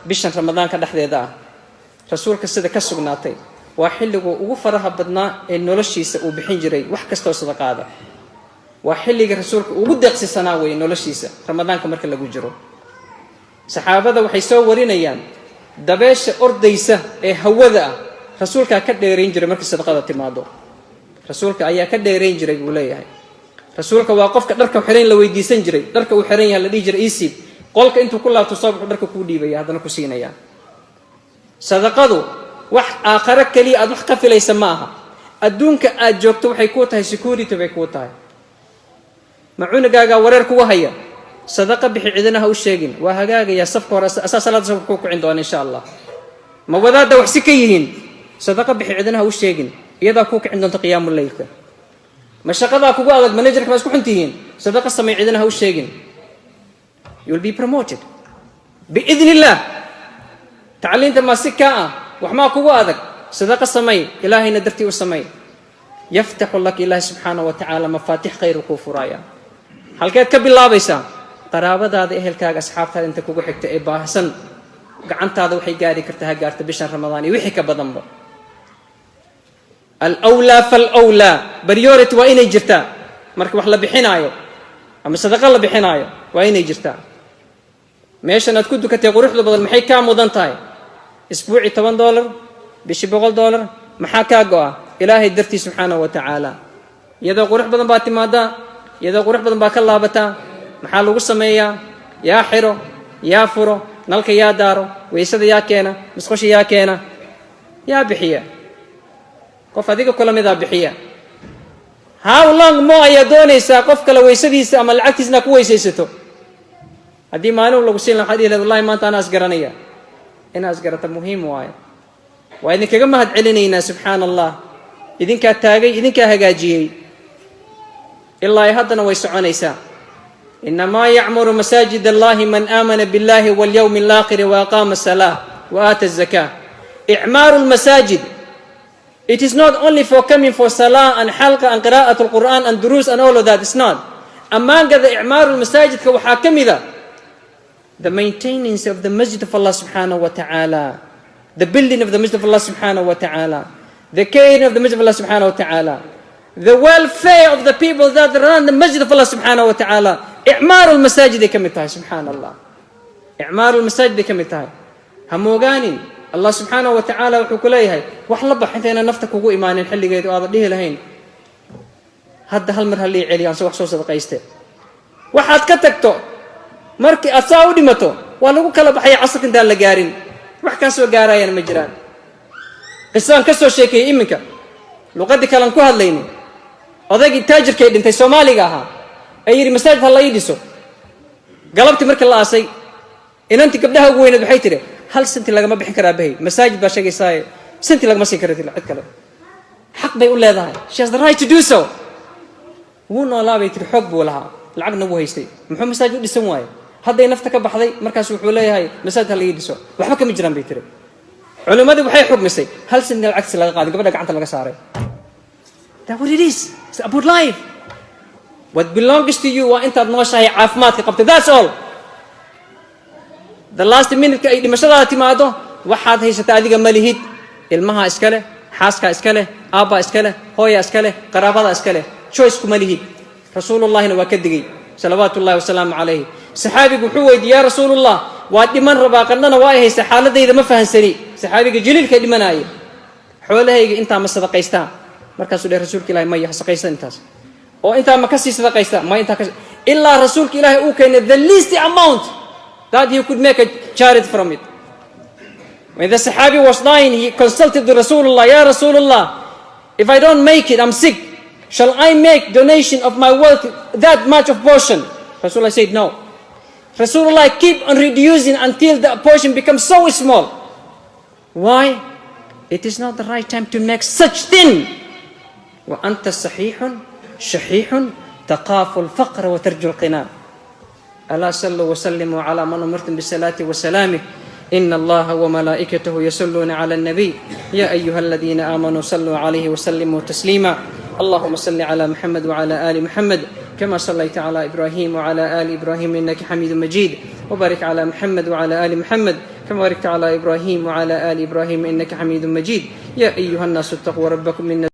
Bishan Ramadaanka dhexdeeda ah, Rasuulka sida ka sugnaatay, waa xilliguu ugu faraha badnaa ee noloshiisa uu bixin jiray wax kastoo sadaqaada. Waa xilliga Rasuulka ugu deeqsisanaa weeye noloshiisa, Ramadaanka marka lagu jiro. Saxaabada waxay soo warinayaan, dabeesha ordaysa ee hawada ah Rasuulkaa ka dheerayn jiray. Markay sadaqada timaado, Rasuulka ayaa ka dheerayn jiray, buu leeyahay. Rasuulka waa qofka dharka xiran la weydiisan jiray, dharka uu xiran yahay la dhihi jiray "Ii siib." Qolka intuu ku laabto soo baxu, dharka kuu dhiibaya, haddana ku siinaya. Sadaqadu wax aakhare keliya aad wax ka filaysa ma aha. Adduunka aad joogto waxay kuu tahay security bay kuu tahay. Ma cunugaagaa wareer kugu haya? Sadaqa bixi, cidina ha u sheegin, waa hagaagayaa. Safka hore asaa salaada safka kuu kicin doona, insha Allah. Ma wadaadda wax si ka yihiin? Sadaqa bixi, cidina ha u sheegin, iyadaa kuu kicin doonta qiyaamu leylka. Ma shaqadaa kugu adag? Managerka ma isku xun tihiin? Sadaqa samay, cidina ha u sheegin, you will be promoted biidni Illaah. Tacliinta maa si kaa ah? Wax maa kugu adag? Sadaqa samay, Ilaahayna dartii u samay. Yaftaxu laka Ilaahi subxaana wa tacaala mafaatix khayr kuu furaaya. Halkeed ka bilaabaysaa? Qaraabadaada, ehelkaaga, asxaabtaada, inta kugu xigta ee baahsan. Gacantaada waxay gaari kartaa ha gaarta, bishan Ramadaan iyo wixii ka badanba. Alwlaa falwlaa, priority waa inay jirtaa. Marka wax la bixinaayo ama sadaqa la bixinaayo, waa inay jirtaa. Meeshan aad ku dukatay quruxda badan maxay kaa mudan tahay? Isbuucii $10, bishii $100, maxaa kaa go'a? Ilaahay dartii subxaanahu wa tacaala. Iyadoo qurux badan baa timaadaa, iyadoo qurux badan baa ka laabataa. Maxaa lagu sameeyaa? Yaa xiro, yaa furo, nalka yaa daaro, weysada yaa keena, musqusha yaa keena, yaa bixiya? Qof adiga kula midaa bixiya. How long mo ayaa doonaysaa qof kale weysadiisa ama lacagtiisna ku weysaysato? Haddii maalin lagu siin laha, waxaad dhihi lahayd, "Wallahi maanta anaa isgaranaya." Inaa isgarata muhiim waayo. Waa idinkaga mahad celinaynaa. Subxaana Allah, idinkaa taagay, idinkaa hagaajiyey, ilaa haddana way soconaysaa. Inamaa yacmuru masaajid Allahi man aamana biاllahi walyowmi alaakhiri waaqaama asalaa wa aata azakaa. Icmaaru lmasaajid, it is not only for coming for salah and xalqa and qira'at alquran and duruus and all of that. It's not. Ammaangada icmaaru lmasaajidka waxaa ka mida the maintenance of the masjid of Allah subxaanahu wa ta'ala, the building of the masjid of Allah subxaanahu wa ta'ala, the caring of the masjid of Allah subxaanahu wa ta'ala, the welfare of the people that run the masjid of Allah subxaanahu wa ta'ala. Icmaaru lmasaajid ay ka mid tahay. Subxaana Allah, icmaaru lmasaajid ay ka mid tahay. Ha moogaanin, Allah subxaanahu wa tacaala wuxuu ku leeyahay, wax la bax intayna nafta kugu imaanin xilligeed oo aadan dhihi lahayn, "Hadda hal mar halii celiyo aan wax soo sadaqayste." Waxaad ka tagto markii aad saa u dhimato, waa lagu kala baxaya casarka intaan la gaarin. Wax kaa soo gaarayana ma jiraan. Qisaan ka soo sheekeeyey iminka, luqaddii kalean ku hadlaynin, odaygii taajirkay dhintay Soomaaliga ahaa ee yidhi, "Masaajid ha la ii dhiso." Galabtii markii la aasay, inantii gabdhaha ugu weyneed waxay tidhi, "Hal senti lagama bixin karaa bahay. Masaajid baa sheegaysaaye, senti lagama siin kara cid kale." Xaq bay u leedahay. She has the right to do so. Wuu noolaa, bay tiri, xoog buu lahaa, lacagna wuu haystay. Muxuu masaajid u dhisan waaye? Hadday nafta ka baxday, markaas wuxuu leeyahay, "Masaajid ha la ii dhiso." Waxba kama jiraan, bay tiri. Culimmadii waxay xukmisay hal sentina lacagtiisa laga qaadin, gabadha gacanta laga saaray. That what it is. It's about life. What belongs to you waa intaad nooshahay, caafimaadka qabtay. That's all. The last minute ay dhimashadaada timaado, waxaad haysataa adiga ma lihid. Ilmaha iska leh, xaaskaa iska leh, aabbaa iska leh, hooyaa iska leh, qaraabada iska leh. Choice kuma lihid. Rasuulullahina waa ka digay, salawaatu ullahi wasalaamu calayhi. Saxaabigu wuxuu weydiiyey, "Yaa Rasuulullah, waa dhiman rabaa, qandhana waa ay haysta, xaaladayda ma fahansani." Saxaabiga jaliilka dhimanaaya, "Xoolahayga intaa ma sadaqaystaa?" Markaasuu dheh Rasuulka Ilahi, "Maya, ha sadaqaysan intaas." "Oo intaa ma kasii sadaqaystaa?" "Maya, intaa kas." Ilaa Rasuulka Ilaahay uu keenay the least amount that he could make a charity from it. When the Sahabi was dying, he consulted the Rasulullah, "Ya Rasulullah, if I don't make it, I'm sick. Shall I make donation of my wealth, that much of portion?" Rasulullah said, "No." Rasulullah keep on reducing until the portion becomes so small. Why? It is not the right time to make such thing. وأنت صحيح شحيح تخاف الفقر وترجو الغنى. ألا صلوا وسلموا على من أمرتم بالصلاة وسلامه. إن الله وملائكته يصلون على النبي، يا أيها الذين آمنوا صلوا عليه وسلموا تسليما. اللهم صل على محمد وعلى آل محمد كما صليت على إبراهيم وعلى آل إبراهيم إنك حميد مجيد، وبارك على محمد وعلى آل محمد. كما باركت على إبراهيم وعلى آل إبراهيم إنك حميد مجيد. يا أيها الناس اتقوا ربكم إن